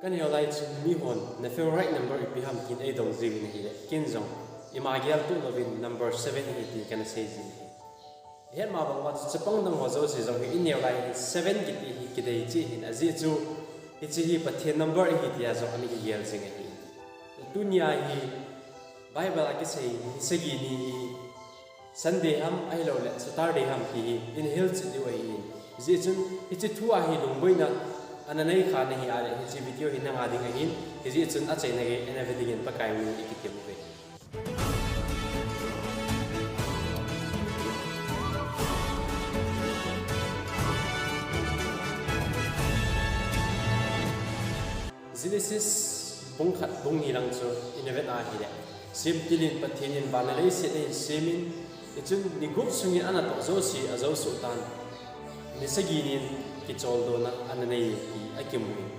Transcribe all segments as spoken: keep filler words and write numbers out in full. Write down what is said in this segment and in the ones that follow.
Kaneo lai chun mihon na favorite number ipi ham tin eidong jiuvin ahile, ken jong ima gel tuh louvin number seven ahi tin kana sei jin ahi. Ihet ma bang uva chu chapang dang ho jouse jong hi ineo lai hi seven kiti hi kidei cheh ahin, ajeh chu hiche hi Pathen number ahi tia jong ana kigel jing ahi. Tunia hi Bible a kisei ni sagi ni hi Sunday ham ahilouleh Saturday ham ti hi ina hilchet diu ahin. Hijeh chun hiche thu a hi lungboina ana nei kha nahi ahile hiche video hi nanga ding ahin. Hijeh chun achaina gei ina ve dingin Pakai min in ikitem uve. Genesis bung khat bung ni lang chu ina vet ahile, semtil in Pathen in van le leiset ahin semin, hichun ni gup sungin anatoh jouse ajou soh tan, ni sagi nin kicholdo na ana nei ti akimun.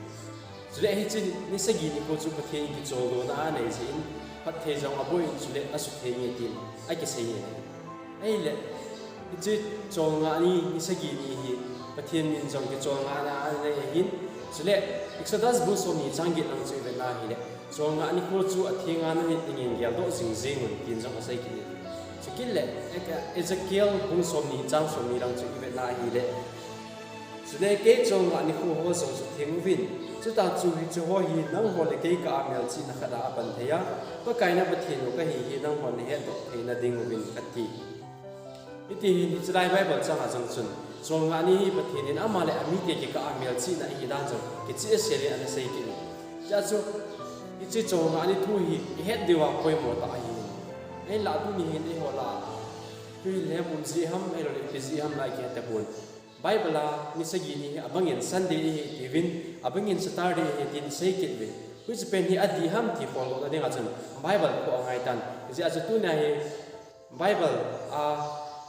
Chule hiche ni sagi nikho chu Pathen in kicholdo na anei jeh in, phatthei jong aboi in chule asutheng e tin akisei e. Ahile, hiche cholngah ni, ni sagi ni hi Pathen min jong kicholngah na anei ahin, chule Exodus bung somni chang get lang chu ivet na ahile, cholngah nikho chu athenga nahi dingin geldoh jing jeng un tin jong asei kit in. Chukit le, Ezekiel bung somni chang somni lang chu ivet na ahile, chule kei cholngah nikho ho jong sutheng uvin, chuta chu hiche ho hi nangho le kei kah a melchihna khat a apan thei a, Pakai na Pathen u kahi hi nanghon nahetdoh theina ding uvin kati. Hiti hin hiche lai Bible chang a jong chun, cholngah ni hi Pathen in ama le amite kikah a melchihna ahi dan jong kichehsel in ana sei kit in. Hijeh chun, hiche cholngah ni thu hi ihet diuva poimo tah ahi. Ahinla tuni hin eiho lah a, thuhil lhem um jeh ham ahilouleh ipi jeh ham la kihet tapon. Bible a ni sagi ni hi abangin Sunday ahi tiuvin, abangin Saturday ahi tin sei kit uvin. Hiche pen hi adih ham ti kholdohna dinga chun Bible khu angai tan. Hijeh a chu tunia hi Bible a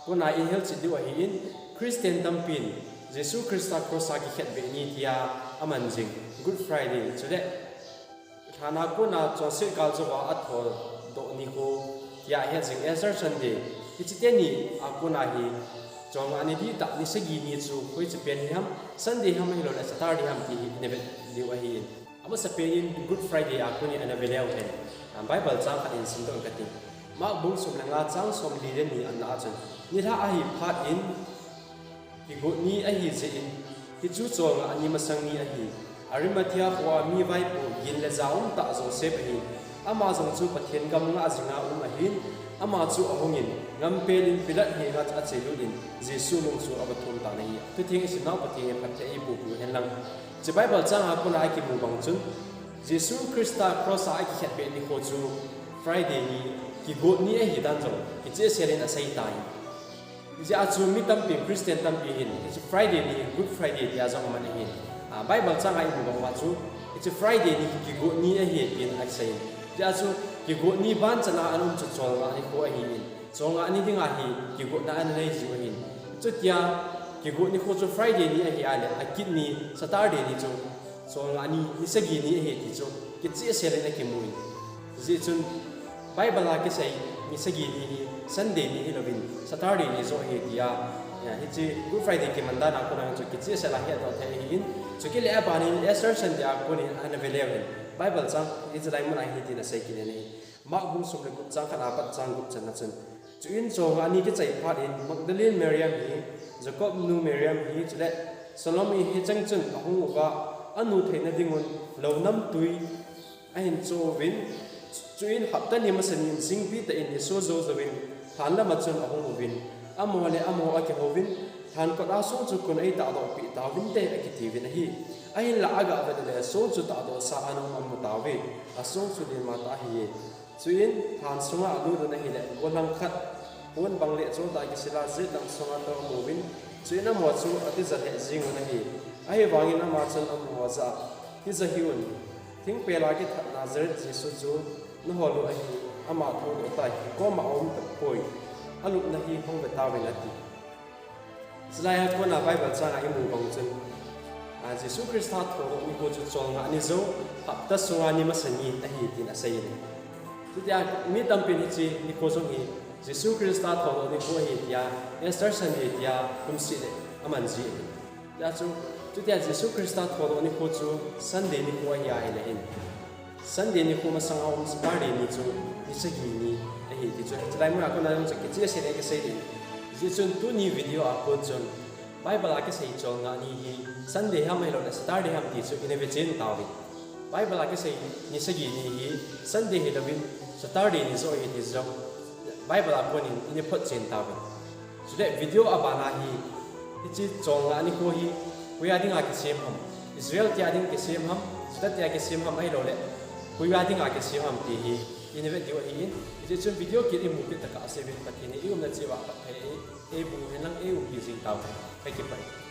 kona ihilchet diu ahin, Christian tampin Jesu Christa cross a kikhetbeh ni tia aman jing Good Friday, chule lhan a kona chonset gal jouva athodoh nikho tia ahet jing Easter Sunday. Hiche teni a kona hi cholngah ni dihtah ni sagi ni chu hoiche pen hi ham, Sunday ham ahilouleh Saturday ham ti hi ina vet diu ahin. Amasapen in Good Friday a kon in ana ve leu hen, Bible chang khat in simdoh inge kati. Mark bung som le nga chang somli le ni ana a chun, nilhah ahi phat in kigot ni ahi jeh in, hichu cholngah ni masang ni ahi. Arimathea khoa mi vaipo gin le ja umtah Joseph ahin, ama jong chu Pathen gam ngah jinga um ahin, ama chu ahungin, ngampel in Pilat henga achelut in, Jesu lung chu ava thum tan ahi. Thutheng isimnau Pathen in phatthei eiboh piu hen lang. Hiche Bible chang a kona akimu bang chun, Jesu Christa cross a akikhetbeh nikho chu Friday ni, kigot ni ahi dan jong kichehsel in asei tai. Hijeh a chu mi tampin, Christian tampi hin hiche Friday ni hi Good Friday tia jong aman ahin. Bible chang a imu bang uva chu hiche Friday ni hi kigot ni ahi tin asei in. Hijeh a chu kigot ni ban chan a ana um chu cholngah nikho ahin. Cholngah ni dinga hi kigotna ana nei jiu ahin. Chutia kigot nikho chu Friday ni ahi ahile, akit ni Saturday ni chu cholngah ni, ni sagi ni ahi ti chu kichehsel in akimun. Hijeh chun Bible a kisei ni sagi ni hi Sunday ni hilouvin Saturday ni joh ahi tia, hiche Good Friday kiman dan a kon a chu kichehsel a hetdoh thei ahin. Chukit le abanin Easter Sunday a kon in ana ve leu hen, Bible chang hiche lai mun a hitin asei kit in ahi. Mark bung som le gup chang khat a pat chang gup channa chun, chuin cholngah ni kichai phat in Magdalene Mariam hi, Jacob nu Mariam hi, chule Salome hi cheng chun ahung uva, anu theina dingun lou namtui ahin cho uvin, chuin hapta ni masa nin jingpi tah in niso jou jouvin lhan lama chun ahung uvin, amaho le amaho akihouvin, lhan kot a song chu kon eitahdoh peh tauvinte akitiuvin ahi. Ahinla aga vet le song chu tahdoh sa ana um amu tauve, asong chu lima tah ahiye. Chuin lhan sunga alut un ahile, golhang khat pon bang le chol tah kisila jet lang sunga tou amuvin, chuin amaho chu atija lheh jeng un ahi. Ahivangin ama chun amaho jah a, tija hih un, thingpel a kithat Nazareth Jesu chu nahol u ahi, ama thoudoh tai, kikoma aum tapoi, alupna hi hung ve tauvin ati. Chulai a kona Bible chang a imu bang chun, Jesu Christa thoudoh nikho chu cholngah ni jou, hapta sunga ni masa ni ahi tin asei in. Chutia mi tampin hiche nikho jong hi Jesu Christa thoudoh nikho ahi tia, Easter Sunday tia kumseh le aman ji ahi. Hijeh chun Chutia Jesu Christa thoudoh nikho chu Sunday nikho ahi ahile hin, Sunday nikho masanga um Saturday ni chu ni sagi ni ahi ti chu, chulai mun a kona jong chu kicheh seh in kasei ding. Hijeh chun tuni video a kon chun Bible a kisei cholngah ni hi Sunday ham ahilouleh Saturday ham ti chu ina vechen tauvin. Bible a kisei ni sagi ni hi Sunday hilouvin Saturday ni joh ahi ti jong Bible a konin ina photchen tauvin. Chule video abana hi, hiche cholngah nikho hi koiya dinga kisem ham, Israel tia ding kisem ham, Juda tia kisem ham ahilouleh koiya dinga kisem ham ti hi ina vet diu ahin, hijeh chun video kit imu kit tokah a seuvin Pathen in iumna cheh uva phatthei eiboh hen lang eiumpi jing tauhen. Kakipah e.